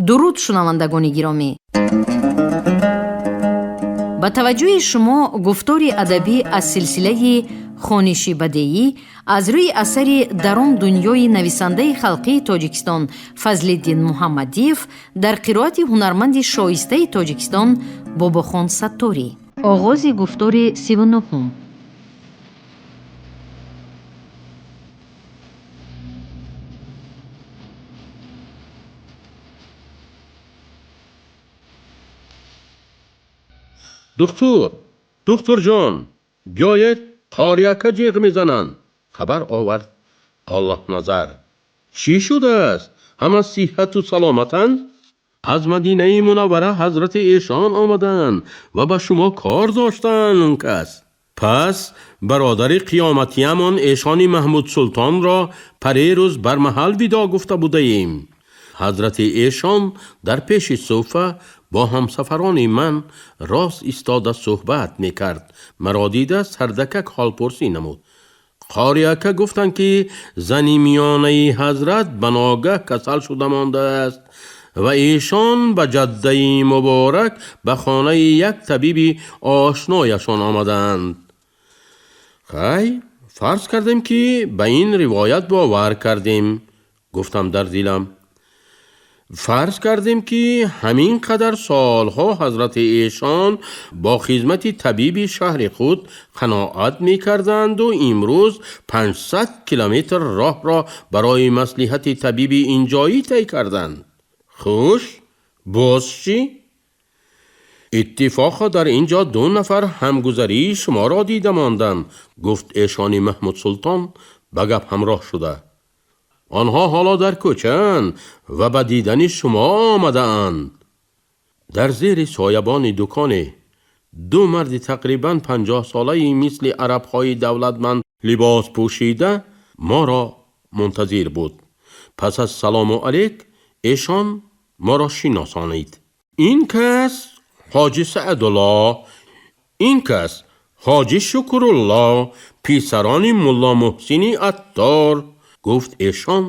Дуруд, шунавандагони гиромӣ! Ба таваҷҷӯҳи шумо гуфтори адабӣ аз силсилаи хониши бадеӣ аз рӯи асари «Дар он дунёи» нависандаи халқии Тоҷикистон Фазлиддин Муҳаммадиев дар қироати ҳунарманди шоистаи Тоҷикистон Бобохон Сатторӣ. Оғози гуфтори 39-ум. Духтур, духтурҷон, биёед, қориака ҷиғ мезананд, хабар овард Аллоҳназар. Чӣ шудааст? Ҳама сиҳату саломатанд? Аз Мадинаи Мунаввара ҳазрати эшон омаданд ва ба шумо кор доштанд кас. Пас бародари қиёматиямон эшони Маҳмудсултонро парерӯз бар маҳал видо гуфта будаем. Ҳазрати эшон дар пеши суфа бо ҳамсафарони ман рост истода суҳбат мекард. Маро дида сардакак ҳолпурсӣ намуд. Қориака гуфтанд, ки зани миёнаи ҳазрат ба ногаҳ касал шуда мондааст ва эшон ба ҷаддаи муборак ба хонаи як табиби ошнояшон омадаанд. Хай, фарз кардем, ки ба ин ривоят бовар кардем, гуфтам дар дилам. Фарз кардем, ки ҳамин қадар солҳо ҳазрати эшон бо хизмати табиби шаҳри худ қаноат мекарданду имрӯз 500 километр роҳро барои маслиҳати табиби инҷоӣ тай карданд. Хуш, боз чӣ? Иттифоқо дар ин ҷо ду нафар ҳамгузарии шуморо дида мондам, гуфт эшони Маҳмудсултон ба гап ҳамроҳ шуда. Онҳо ҳоло дар кӯчаанд ва ба дидани шумо омадаанд. Дар зери соябони дуконе ду марди тақрибан 50-солаи мисли арабҳои давлатманд либос пӯшида моро мунтазир буд. Пас аз салому алейк эшон моро шиносонид. Ин кас ҳоҷи Саъдулло, ин кас ҳоҷи Шукрулло, писарони мулло Муҳсини Аттор, гуфт эшон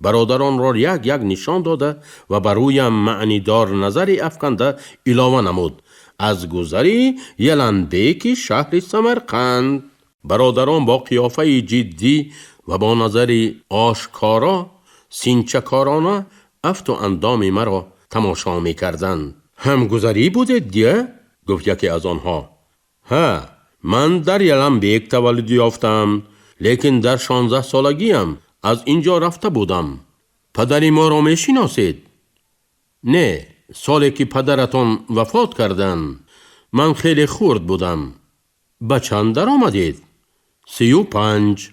бародаронро як як нишон дода ва ба рӯям маънидор назаре афканда илова намуд: аз гузари Яланбеки шаҳри Самарқанд. Бародарон бо қиёфаи ҷиддӣ ва бо назари ошкоро синчакорона афту андоми маро тамошо мекарданд. Ҳамгузарӣ будед дия? Гуфт яке аз онҳо. Ҳа, ман дар Яланбек таваллуд ёфтам, лекин дар 16-солагиам аз ин ҷо рафта будам. Падари моро мешиносед? Не, соле ки падаратон вафот карданд, ман хеле хурд будам. Ба чанд даромадед? 35.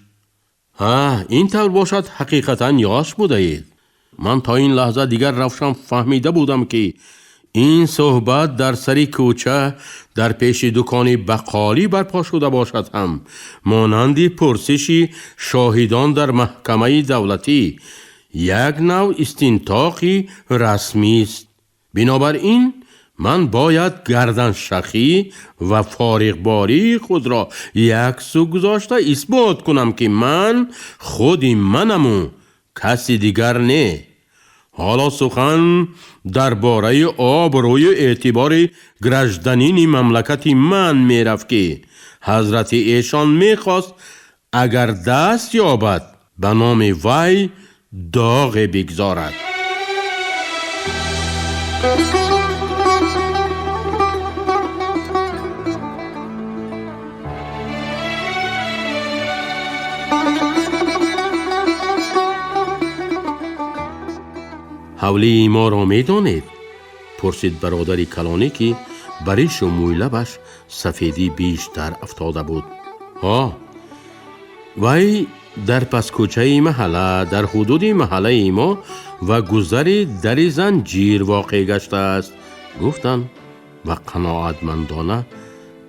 Ҳа, ин тавр бошад, ҳақиқатан ёш будаед. Ман то ин лаҳза дигар равшан фаҳмида будам, ки ин суҳбат дар сари кӯча дар пеши дукони бақолӣ барпо шуда бошад ҳам, монанди пурсиши шоҳидон дар маҳкамаи давлатӣ як нав истинтоқи расмист. Бинобар ин ман бояд гарданшахӣ ва фориғбории худро як сӯ гузошта исбот кунам, ки ман худи манаму каси дигар не. Ҳоло сухан дар бораи обрӯю эътибори гражданини мамлакати ман мерафт, ки ҳазрати эшон мехост, агар даст ёбад, ба номи вай доғе бигзорад. Ҳавлии моро медонед? Пурсид бародари калонӣ, ки ба ришу мӯйлабаш сафедӣ бештар афтода буд. Ҳо, вай дар паскӯчаи маҳалла, дар ҳудуди маҳаллаи мо ва гузари дари занҷир воқеъ гаштааст, гуфтам ва қаноатмандона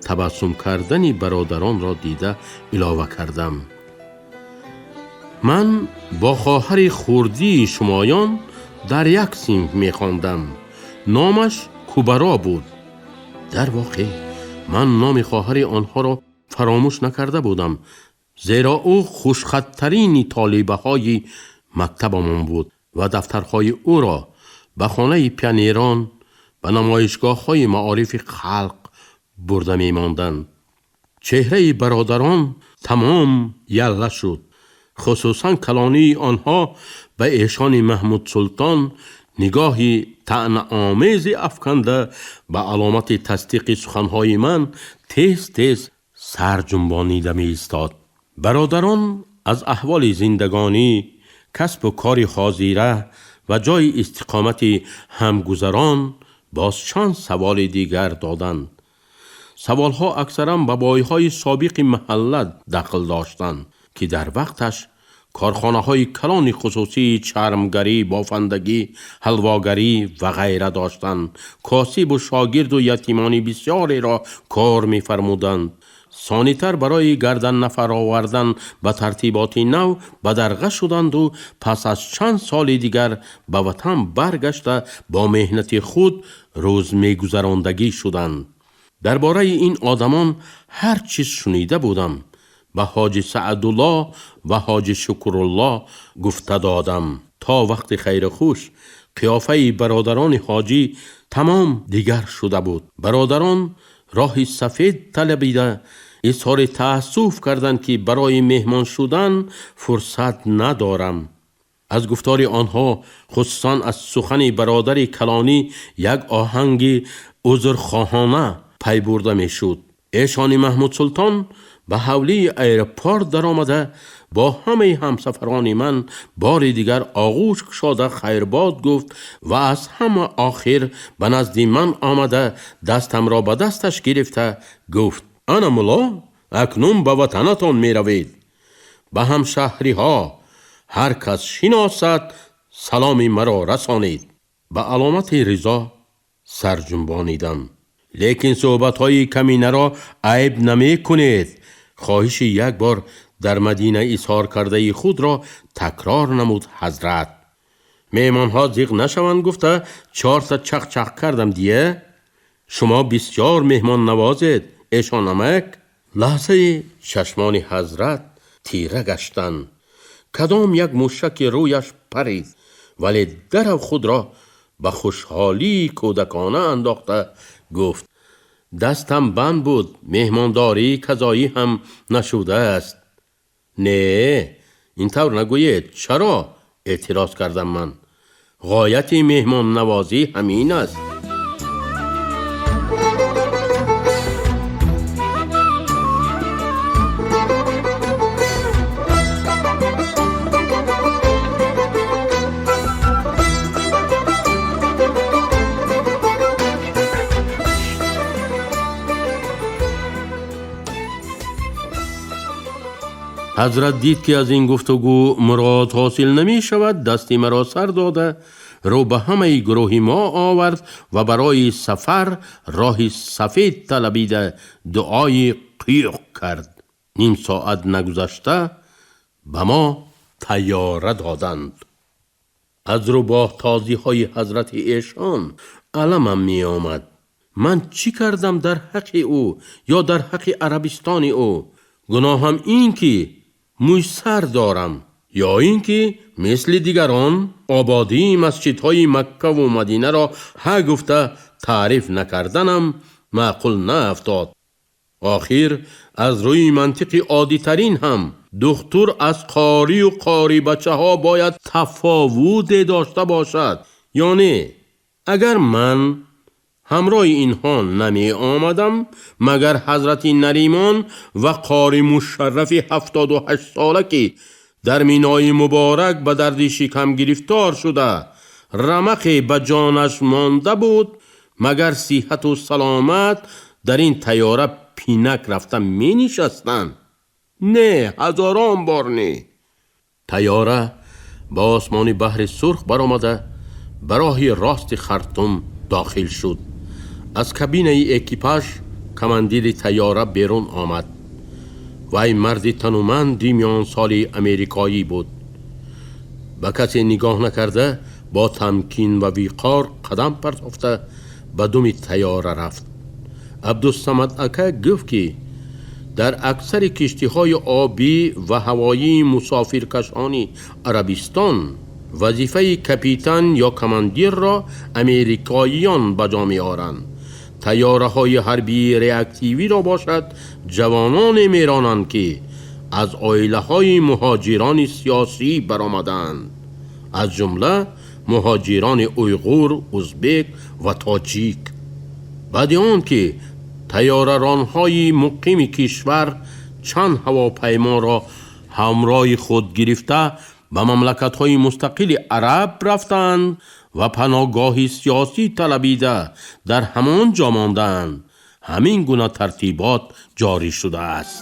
табассум кардани бародаронро дида илова кардам: ман бо хоҳари хурдии шумоён дар як синф мехондам. Номаш Кубаро буд. Дар воқеъ ман номи хоҳари онҳоро фаромӯш накарда будам, зеро ӯ хушхаттарини толибаҳои мактабамон буд ва дафтарҳои ӯро Ба хонаи пионерон, ба намоишгоҳҳои маорифи халқ бурда мемонданд. Чеҳраи бародарон тамом ялла шуд. Хусусан калонии онҳо ба эшони Маҳмудсултон нигоҳи таънаомезе афканда, ба аломати тасдиқи суханҳои ман тез-тез сар ҷунбонида меистод. Бародарон аз аҳволи зиндагонӣ, касбу кори ҳозира ва ҷойи истиқомати ҳамгузарон боз чанд саволи дигар доданд. Саволҳо аксаран ба бойҳои собиқи маҳалла дахл доштанд, ки дар вақташ корхонаҳои калони хусусии чармгарӣ, бофандагӣ, ҳалвогарӣ ва ғайра доштанд, косибу шогирду ятимони бисёреро кор мефармуданд. Сонитар барои гарданнафар овардан ба тартиботи нав бадарға шуданду пас аз чанд соли дигар ба ватан баргашта бо меҳнати худ рӯз мегузарондагӣ шуданд. Дар бораи ин одамон ҳар чиз шунида будам, ба ҳоҷи Саъдулло ва ҳоҷи Шукрулло гуфта додам. То вақти хайру хуш қиёфаи бародарони ҳоҷӣ тамом дигар шуда буд. Бародарон роҳи сафед талабида изҳори таассуф карданд, ки барои меҳмон шудан фурсат надорам. Аз гуфтори онҳо, хусусан аз сухани бародари калонӣ, як оҳанги узрхоҳона пай бурда мешуд. Эшони Маҳмудсултон ба ҳавлии аэропорт даромада бо ҳамаи ҳамсафарони ман бори дигар оғӯш кушода хайрбод гуфт ва аз ҳама охир ба назди ман омада дастамро ба дасташ гирифта гуфт: «Ана мулло, акнун ба ватанатон меравед. Ба ҳамшаҳриҳо, ҳар кас шиносад, саломи маро расонед». Ба аломати ризо сарҷунбонидам. Лекин суҳбатҳои каминаро айб намекунед. Хоҳиши як бор дар Мадина изҳор кардаи худро такрор намуд ҳазрат. Меҳмонҳо зиқ нашаванд гуфта чорта чақ-чақ кардам дия. Шумо бисёр меҳмоннавозед, эшонамак. Лаҳзаи чашмони ҳазрат тира гаштанд. Кадом як мушаки рӯяш парид, вале дарав худро ба хушҳолии кӯдакона андохта гуфт: «Дастам банд буд, меҳмондории казоӣ ҳам нашудааст». «Не, ин тавр нагӯед, чаро?» эътироз кардам ман. «Ғояти меҳмоннавозӣ ҳамин аст». Ҳазрат дид, ки аз ин гуфтугӯ мурод ҳосил намешавад, дасти маро сар дода, рӯ ба ҳамаи гурӯҳи мо овард ва барои сафар роҳи сафед талабида дуои қиёқ кард. Ним соат нагузашта ба мо тайёра доданд. Аз рӯбоҳтозиҳои ҳазрати эшон аламам меомад. Ман чӣ кардам дар ҳаққи ӯ ё дар ҳаққи Арабистони ӯ? Гуноҳам ин ки мӯйсар дорам ё ин ки мисли дигарон ободии масҷидҳои Маккаву Мадинаро ҳа гуфта таъриф накарданам маъқул наафтод. Охир аз рӯи мантиқи оддитарин ҳам духтур аз қорию қорибачаҳо бояд тафовуте дошта бошад ё не? Агар ман ҳамроҳи инҳо намеомадам, магар ҳазрати Наримон ва қори Мушаррафи 78-сола, ки дар Минои Муборак ба дарди шикам гирифтор шуда рамақе ба ҷонаш монда буд, магар сиҳату саломат дар ин тайёра пинак рафта менишастанд? Не, ҳазорон бор не. Тайёра ба осмони Баҳри Сурх баромада ба роҳи рости Хартум дохил шуд. Аз кабинаи экипаж командири тайёра берун омад. Вай марди тануманди миёнсоли америкоӣ буд. Ба касе нигоҳ накарда бо тамкин ва виқор қадам партофта ба думи тайёра рафт. Абдусамад ака гуфт, ки дар аксари киштиҳои обӣ ва ҳавоии мусофиркашони Арабистон Вазифаи капитан ё командирро амрикоиён ба ҷо меоранд. Тайёраҳои ҳарбии реактивиро бошад ҷавононе меронанд, ки аз оилаҳои муҳоҷирони сиёсӣ баромадаанд, аз ҷумла муҳоҷирони уйғур, узбек ва тоҷик. Баъди он ки тайёраронҳои муқими кишвар чанд ҳавопайморо ҳамроҳи худ гирифта ба мамлакатҳои мустақили араб рафтанд ва паноҳгоҳи сиёсӣ талабида дар ҳамон ҷо мондаанд, ҳамин гуна тартибот ҷорӣ шудааст.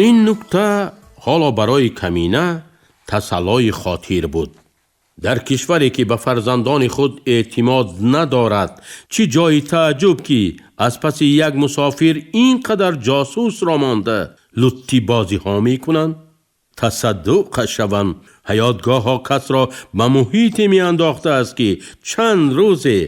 Ин нукта ҳоло барои камина тасаллои хотир буд. Дар кишваре ки ба фарзандони худ эътимод надорад, чӣ ҷои тааҷҷуб, ки аз паси як мусофир ин қадар ҷосусро монда луттибозиҳо мекунанд? Тасаддуқ шавам, ҳаётгоҳҳо касро ба муҳите меандохтааст, ки чанд рӯзе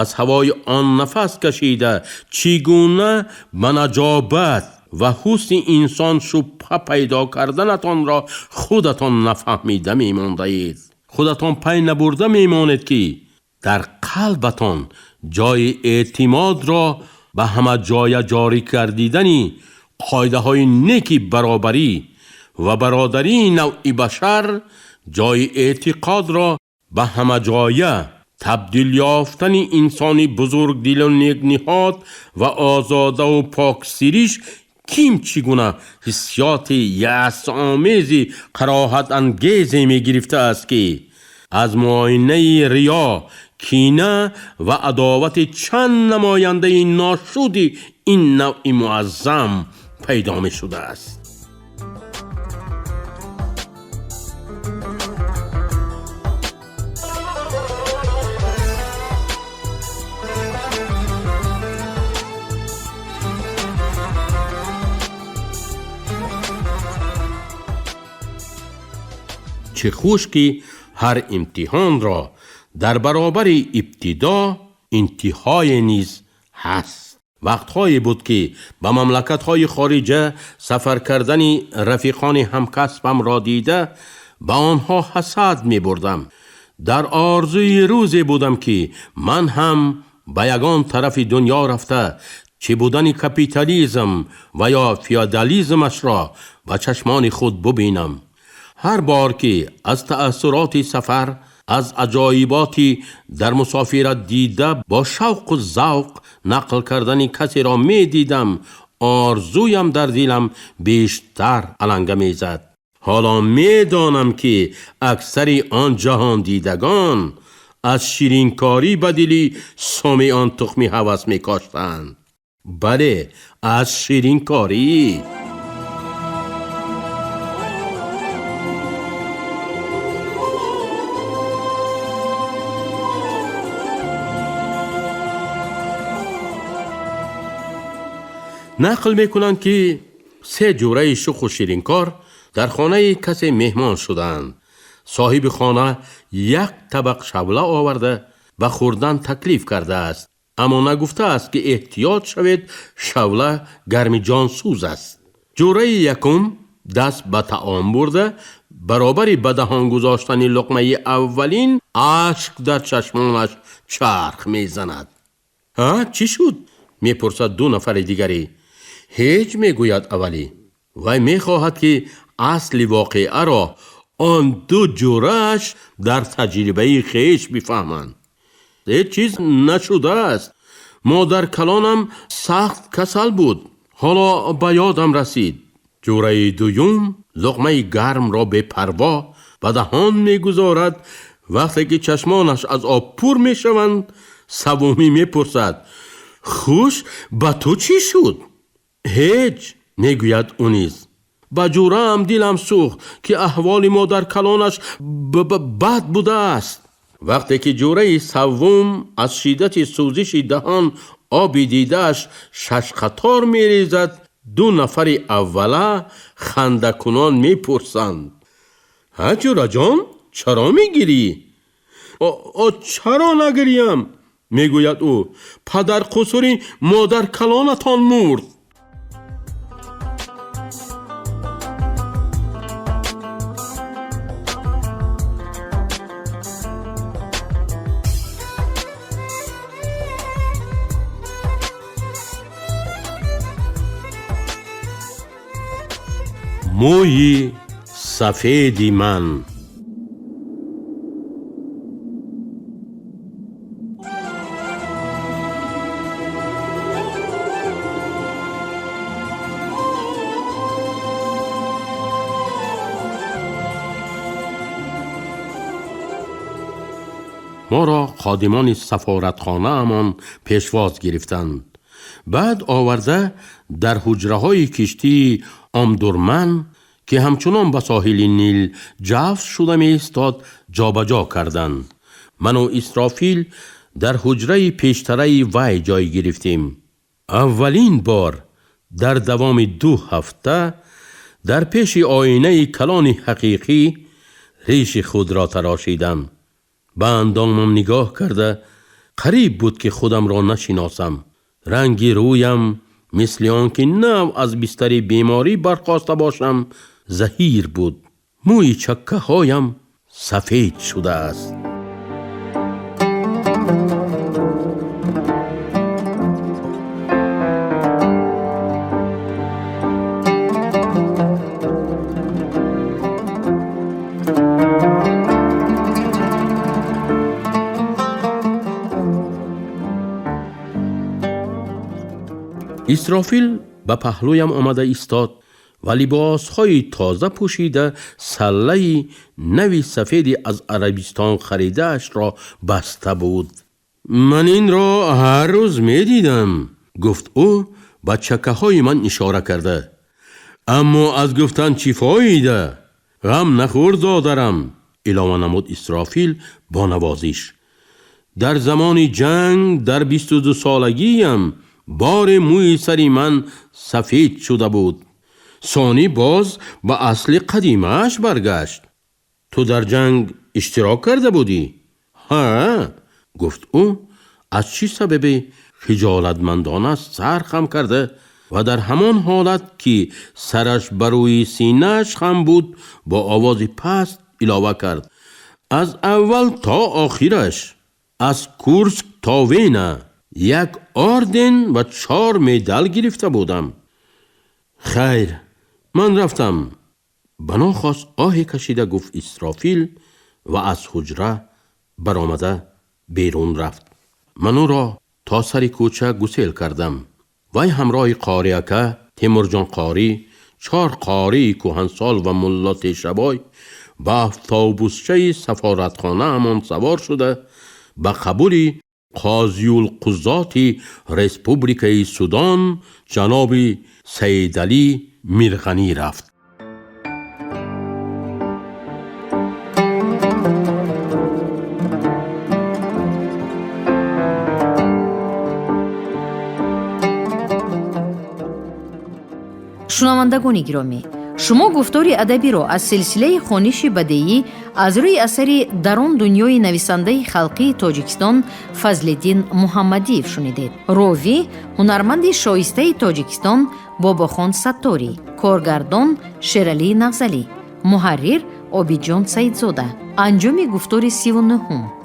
аз ҳавои он нафас кашида чӣ гуна ба наҷобат ва ҳусни инсон шубҳа пайдо карданатонро худатон нафаҳмида мемондаед. Худатон пай набурда мемонед, ки дар қалбатон ҷои эътимодро ба ҳама ҷоя ҷорӣ гардидани қоидаҳои неки баробарӣ ва бародарии навъи башар, ҷои эътиқодро ба ҳамаҷоя табдил ёфтани инсони бузургдилу некниҳод ва озодаву поксириш ким чӣ гуна ҳиссиёти яъсомези қароҳатангезе мегирифтааст, ки аз муоинаи риё, кина ва адовати чанд намояндаи ношуди ин навъи муаззам пайдо мешудааст. Чӣ хуш, ки ҳар имтиҳонро дар баробари ибтидо интиҳое низ ҳаст. Вақтҳое буд, ки ба мамлакатҳои хориҷа сафар кардани рафиқони ҳамкасбамро дида ба онҳо ҳасад мебурдам. Дар орзуи рӯзе будам, ки ман ҳам ба ягон тарафи дунё рафта чӣ будани капитализм ва ё феодализмашро ба чашмони худ бубинам. Ҳар бор ки аз таассуроти сафар, аз аҷоиботи дар мусофират дида бо шавқу завқ нақл кардани касеро медидам, орзуям дар дилам бештар аланга мезад. Ҳоло медонам, ки аксари он ҷаҳондидагон аз ширинкорӣ ба дили суми он тухми ҳавас мекоштанд. Бале, аз ширинкорӣ. Нақл мекунанд, ки се ҷураи шуху ширинкор дар хонаи касе меҳмон шуданд. Соҳиби хона як табақ шавла оварда ба хӯрдан таклиф кардааст, аммо нагуфтааст, ки эҳтиёт шавед, шавла гарми ҷонсӯз аст. Ҷураи якум даст ба таом бурда, баробари ба даҳон гузоштани луқмаи аввалин ашк дар чашмонаш чарх мезанад. Ҳа, чӣ шуд? Мепурсад ду нафари дигарӣ. Ҳеҷ, мегӯяд аввалӣ. Вай мехоҳад, ки асли воқеаро он ду ҷурааш дар таҷрибаи хеш бифаҳманд. Ҳеҷ чиз нашудааст. Модаркалонам сахт касал буд. Ҳоло ба ёдам расид. Ҷураи дуюм луқмаи гармро бепарво ба даҳон мегузорад. Вақте ки чашмонаш аз об пур мешаванд, саввумӣ мепурсад: хуш, ба ту чӣ шуд? Ҳеҷ, мегӯяд ӯ низ. Ба ҷураам дилам сӯхт, ки аҳволи модаркалонаш бад будааст. Вақте ки ҷураи саввум аз шиддати сӯзиши даҳон оби дидааш шашқатор мерезад, ду нафари аввала хандакунон мепурсанд: ҳа, ҷураҷон, чаро мегирӣ? Чаро нагирьям? Мегӯяд ӯ. Падар қусури модар калонатон мурд. Мӯи сафеди ман. Моро ходимони сафоратхонаамон пешвоз гирифтанд. Баъд оварда дар ҳуҷраҳои киштии Омдурман, ки ҳамчунон ба соҳили Нил ҷафс шуда меистод, ҷобаҷо карданд. Ману Исрофил дар ҳуҷраи пештараи вай ҷой гирифтем. Аввалин бор дар давоми 2 ҳафта дар пеши оинаи калони ҳақиқӣ риши худро тарошидам. Ба андомам нигоҳ карда қариб буд, ки худамро нашиносам. Ранги рӯям мисли он ки нав аз бистари беморӣ бархоста бошам, заҳир буд. Мӯи чаккаҳоям сафед шудааст. Исрофил ба паҳлӯям омада истод ва либосҳои тоза пӯшида саллаи нави сафеди аз Арабистон харидаашро баста буд. Ман инро ҳар рӯз медидам, гуфт ӯ ба чаккаҳои ман ишора карда. Аммо аз гуфтан чӣ фоида? Ғам нахӯр, додарам, илова намуд Исрофил бо навозиш. Дар замони ҷанг дар 22 солагиям боре мӯи сари ман сафед шуда буд. Сонӣ боз ба асли қадимааш баргашт. Ту дар ҷанг иштирок карда будӣ? Ҳа, гуфт ӯ, аз чӣ сабабе хиҷолатмандона сар хам карда ва дар ҳамон ҳолат, ки сараш ба рӯи синааш хам буд, бо овози паст илова кард: аз аввал то охираш, аз Курск то Вена як орден ва 4 медал гирифта будам. Хайр, ман рафтам. Ба нохост оҳе кашида гуфт Исрофил ва аз ҳуҷра баромада берун рафт. Ман ӯро то сари кӯча гусел кардам. Вай ҳамроҳи қориака Темурҷон қорӣ, 4 қории кӯҳансол ва мулло Тешабой ба автобусчаи сафоратхонаамон савор шуда ба қабули қозиюлқузоти Республикаи Судон ҷаноби Саидалӣ Мирғанӣ рафт. Шунавандагони гиромӣ, шумо гуфтори адабиро аз силсилаи хониши бадеӣ аз рӯи асари «Дар он дунёи» нависандаи халқии Тоҷикистон Фазлиддин Муҳаммадиев шунидед. Ровӣ ҳунарманди шоистаи Тоҷикистон Бобохон Сатторӣ, коргардон Шералӣ Нағзалӣ, муҳаррир Обидҷон Саидзода. Анҷоми гуфтори 39.